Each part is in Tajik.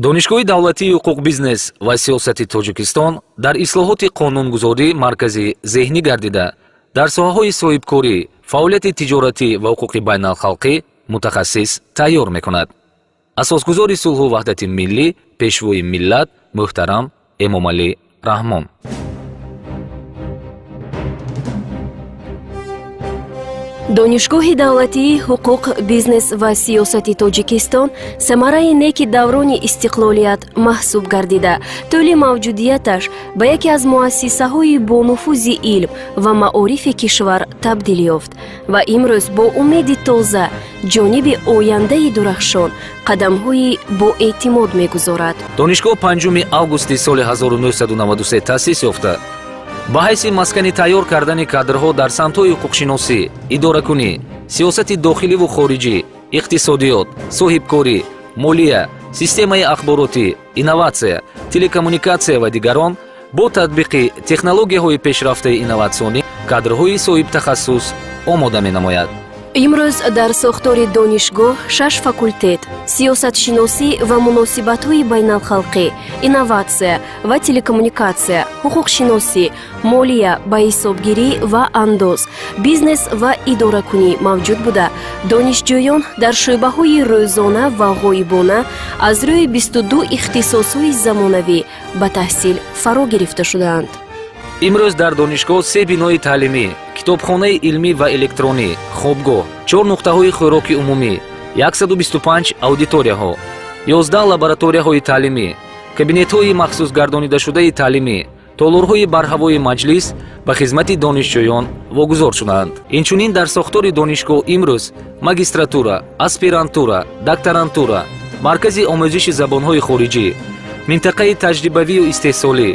Донишгоҳи давлатии ҳуқуқ, бизнес ва сиёсати Тоҷикистон дар ислоҳоти қонунгузорӣ маркази зеҳнӣ гардида, дар соҳаҳои соҳибкорӣ, фаъолияти тиҷоратӣ ва ҳуқуқи байналхалқӣ мутахассис тайёр мекунад. Асосгузори сулҳу ваҳдати миллӣ, Пешвои миллат муҳтарам Эмомалӣ Раҳмон. Донишгоҳи давлатии ҳуқуқ, бизнес ва сиёсати Тоҷикистон самараи неки даврони истиқлолият маҳсуб гардида, тӯли мавҷудияташ ба яке аз муассисаҳои бонуфузи илм ва маорифи кишвар табдил ёфт ва имрӯз бо умеди тоза ҷониби ояндаи дурахшон қадамҳои боэътимод мегузорад. Донишгоҳ 5 августи соли 1993 таъсис ёфта, ба ҳайси маскани тайёр кардани кадрҳо дар самтҳои ҳуқуқшиносӣ, идоракунӣ, сиёсати дохиливу хориҷӣ, иқтисодиёт, соҳибкорӣ, молия, системаи ахборотӣ, инноватсия, телекоммуникатсия ва дигарон бо татбиқи технологияҳои пешрафтаи инноватсионӣ кадрҳои соҳибтахассус омода менамояд. Имрӯз дар сохтори донишгоҳ шаш факултет: сиёсатшиносӣ ва муносибатҳои байналхалқӣ, инноватсия ва телекоммуникатсия, ҳуқуқшиносӣ, молия, ба ҳисобгирӣ ва андоз, бизнес ва идоракунӣ мавҷуд буда, донишҷӯён дар шӯъбаҳои рӯзона ва ғоибона аз рӯи 22 ихтисосҳои замонавӣ ба таҳсил фаро гирифта шудаанд. Имрӯз дар донишгоҳ се бинои таълимӣ, китобхонаи илмӣ ва электронӣ, хобгоҳ, чор нуқтаҳои хӯроки умумӣ, 125 аудиторияҳо, 11 лабораторияҳои таълимӣ, кабинетҳои махсусгардонидашудаи таълимӣ, толорҳои барҳавои маҷлис ба хизмати донишҷӯён вогузор шудаанд. Инчунин дар сохтори донишгоҳ имрӯз магистратура, аспирантура, докторантура, маркази омӯзиши забонҳои хориҷӣ, минтақаи таҷрибавию истеҳсолӣ,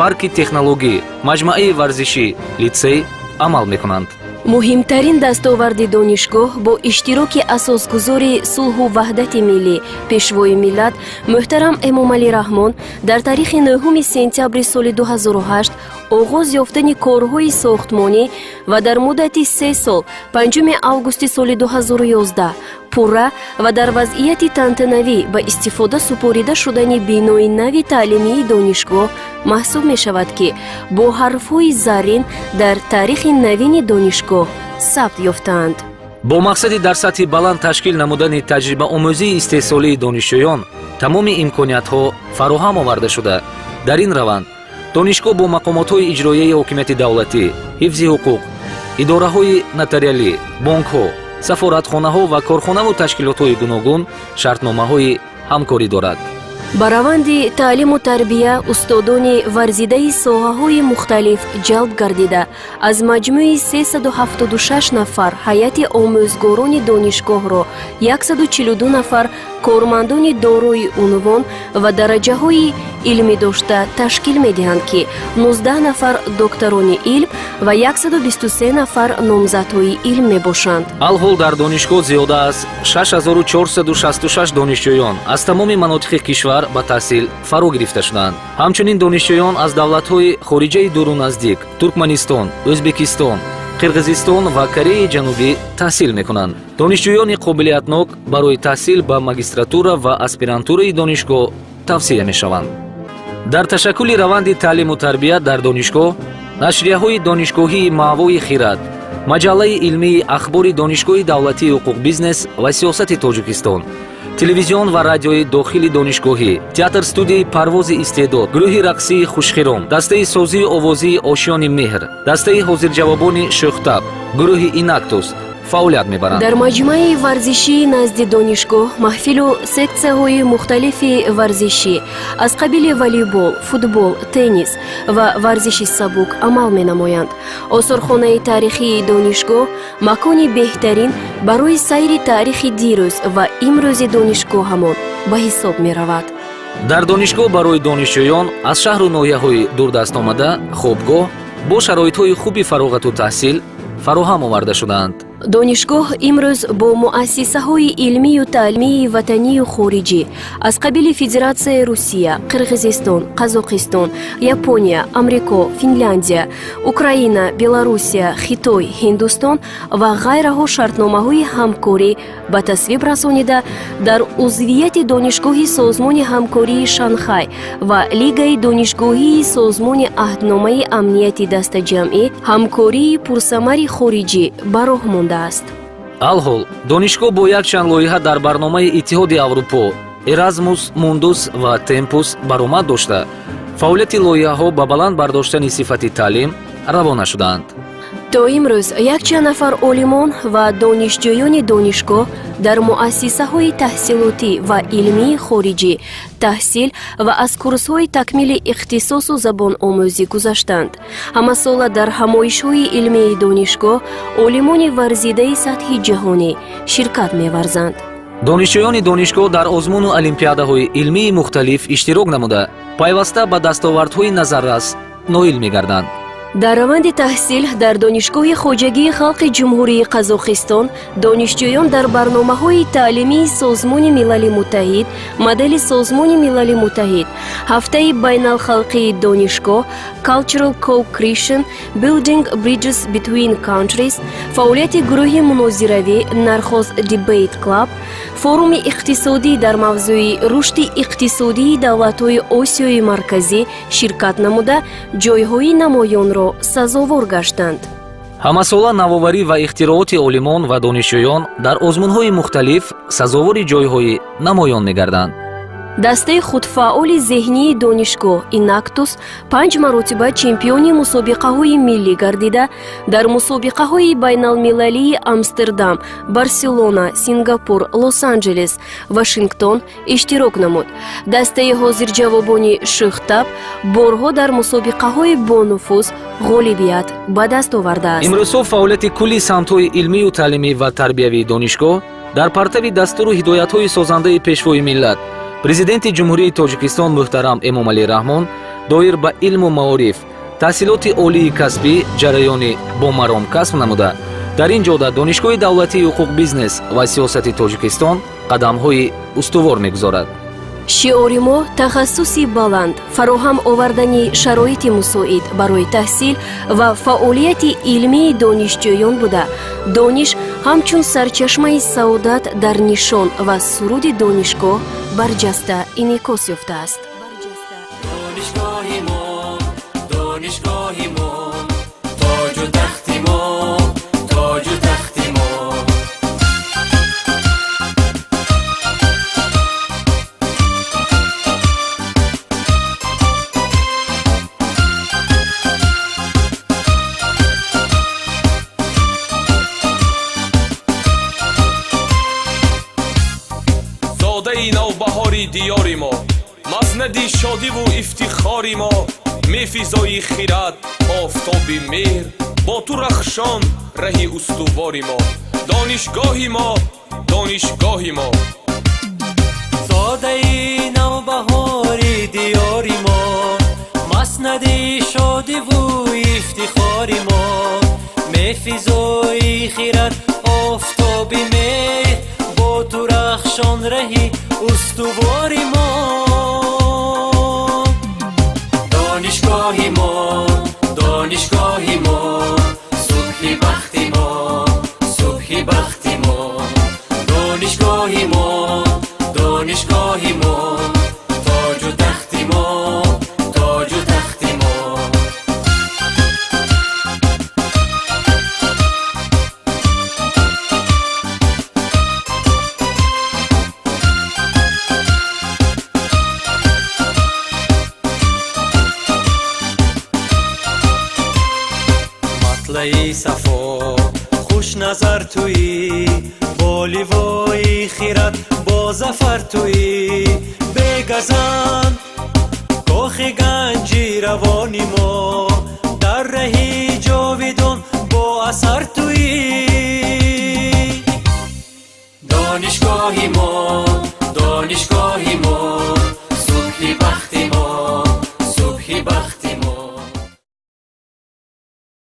парки технологӣ, маҷмӯаи варзишӣ, литсей амал мекунанд. Муҳимтарин дастоварди донишгоҳ бо иштироки асосгузори сулҳу ваҳдати миллӣ, Пешвои миллат муҳтарам Эмомалӣ Раҳмон дар тарихи 9 сентябри соли 2008 оғоз ёфтани корҳои сохтмонӣ ва дар муддати 3 сол 5 августи соли 2011 пурра ва дар вазъияти тантанавӣ ба истифода супорида шудани бинои нави таълимии донишгоҳ маҳсуб мешавад, ки бо ҳарфҳои заррин дар таърихи навини донишгоҳ сабт ёфтаанд. Бо мақсади дар сатҳи баланд ташкил намудани таҷрибаомӯзии истеҳсолии донишҷӯён тамоми имкониятҳо фароҳам оварда шуда, дар ин раванд донишгоҳ бо мақомотҳои иҷроияи ҳокимияти давлатӣ, ҳифзи ҳуқуқ, идораҳои нотариалӣ, бонкҳо, сафоратхонаҳо ва корхонаву ташкилотҳои гуногун шартномаҳои ҳамкорӣ дорад. Ба раванди таълиму тарбия устодони варзидаи соҳаҳои мухталиф ҷалб гардида, аз маҷмӯи 376 нафар ҳайати омӯзгорони донишгоҳро 142 нафар кормандони дорои унвон ва дараҷаҳои илмӣ дошта ташкил медиҳанд, ки 19 нафар докторони илм ва 123 нафар номзадҳои илм мебошанд. Алҳол дар донишгоҳ зиёда аз 6466 донишҷӯён аз тамоми манотиқи кишвар ба таҳсил фаро гирифта шуданд. Ҳамчунин донишҷӯён аз давлатҳои хориҷаи дуру наздик, Туркманистон, Ӯзбекистон, Қирғизистон ва Кореяи Ҷанубӣ таҳсил мекунанд. Донишҷӯёни қобилиятнок барои таҳсил ба магистратура ва аспирантураи донишгоҳ тавсия мешаванд. Дар ташаккули раванди таълиму тарбият дар донишгоҳ нашрияҳои донишгоҳии «Маъвои хирад», маҷаллаи илмии «Ахбори Донишгоҳи давлатии ҳуқуқ, бизнес ва сиёсати Тоҷикистон», телевизион ва радиои дохили донишгоҳӣ, театр студияи «Парвози истеъдод», гурӯҳи рақсии «Хушхиром», дастаи созию овозии «Ошёни меҳр», дастаи ҳозирҷавобони «Шӯхтаб», гурӯҳи «Инактус» фаъолият мебаранд. Дар маҷмӯаи варзишии назди донишгоҳ маҳфилу сексияҳои мухталифи варзишӣ аз қабили волейбол, футбол, теннис ва варзиши сабук амал менамоянд. Осорхонаи таърихии донишгоҳ макони беҳтарин барои сайри таърихи дирӯз ва имрӯзи донишгоҳамон ба ҳисоб меравад. Дар донишгоҳ барои донишҷӯён аз шаҳру ноҳияҳои дурдаст омада хобгоҳ бо шароитҳои хуби фароғату таҳсил фароҳам оварда шудаанд. Донишгоҳ имрӯз бо муассисаҳои илмию таълимии ватанию хориҷӣ аз қабили Федератсияи Русия, Қирғизистон, Қазоқистон, Япония, Амрико, Финляндия, Украина, Беларусия, Хитой, Ҳиндустон ва ғайраҳо шартномаҳои ҳамкорӣ ба тасвиб расонида, дар узвияти Донишгоҳи Созмони ҳамкории Шанхай ва Лигаи донишгоҳии Созмони аҳдномаи амнияти дастаҷамъӣ ҳамкории пурсамари хориҷӣ ба роҳ мондааст. Алҳол донишгоҳ бо якчанд лоиҳа дар барномаи Иттиҳоди Аврупо Эразмус Мундус ва Темпус баромад дошта, фаъолияти лоиҳаҳо ба баланд бардоштани сифати таълим равона шудаанд. То имрӯз якчанд нафар олимон ва донишҷӯёни донишгоҳ дар муассисаҳои таҳсилотӣ ва илмии хориҷӣ таҳсил ва аз курсҳои такмили ихтисосу забономӯзӣ гузаштанд. Ҳамасола дар ҳамоишҳои илмии донишгоҳ олимони варзидаи сатҳи ҷаҳонӣ ширкат меварзанд. Донишҷӯёни донишгоҳ дар озмуну олимпиадаҳои илмии мухталиф иштирок намуда, пайваста ба дастовардҳои назаррас ноил мегарданд. Дар раванди таҳсил дар Донишгоҳи хоҷагии халқи Ҷумҳурии Қазоқистон донишҷӯён дар барномаҳои таълимии Созмони Милали Муттаҳид, модели Созмони Милали Муттаҳид, Ҳафтаи байналхалқии донишгоҳ, Cultural Co-Creation, Building Bridges Between Countries, фаъолияти гурӯҳи мунозиравӣ Нархоз Debate Club, форуми иқтисодӣ дар мавзӯи рушди иқтисодии давлатҳои Осиёи Марказӣ ширкат намуда, ҷойҳои намоёнро сазовор гаштанд. Ҳамасола навоварӣ ва ихтирооти олимон ва донишҷӯён дар озмунҳои мухталиф сазовори ҷойҳои намоён мегарданд. Дастаи худфаъоли зеҳнии донишгоҳ Инактус панҷ маротиба чемпиони мусобиқаҳои миллӣ гардида, дар мусобиқаҳои байналмилалии Амстердам, Барселона, Сингапур, Лос-Анҷелес, Вашингтон иштирок намуд. Дастаи ҳозирҷавобони шӯхтаб борҳо дар мусобиқаҳои бонуфуз ғолибият ба даст овардааст. Имрӯзҳо фаъолияти кулли самтҳои илмию таълимӣ ва тарбиявии донишгоҳ дар партави дастуру ҳидоятҳои созандаи Пешвои миллат, Президенти Ҷумҳурии Тоҷикистон муҳтарам Эмомалӣ Раҳмон доир ба илму маориф, таҳсилоти олии касбӣ ҷараёни бомаром касб намуда, дар ин ҷода Донишгоҳи давлатии ҳуқуқ, бизнес ва сиёсати Тоҷикистон қадамҳои устувор мегузорад. Шиори мо тахассуси баланд, фароҳам овардани шароити мусоид барои таҳсил ва фаъолияти илмии донишҷӯён буда, дониш ҳамчун сарчашмаи саодат дар нишон ва суруди донишгоҳ барҷаста инъикос ёфтааст. Донишгоҳи мо, донишгоҳи мо, тоҷу тахти мо, тоҷу тахти мо. Зодаи навбаҳори диёри мо, мазнади шодиву ифтихори мо, мефизои хирад, офтоби меҳр, бо ту рахшон раҳи устувори мо, донишгоҳи мо, донишгоҳи мо. Зодаи навбаҳори диёри мо, маснади шодиву ифтихори мо, мефизои хирад, офтоби меҳр, бо ту рахшон раҳи устувори мо, донишгоҳи мо, донишгоҳи мо, субҳи бахти мо, субҳи бахти мо, донишгоҳи мо, донишгоҳи мо, тоҷу тахти мо, тоҷу тахти мо. Матлаи сафо, хушназар туӣ, бо ливои хирад, бо зафар туӣ, бегазанд кохи ганҷи равони мо, дар раҳи ҷовидон бо асар туӣ, донишгоҳи мо, донишгоҳи мо, субҳи бахт.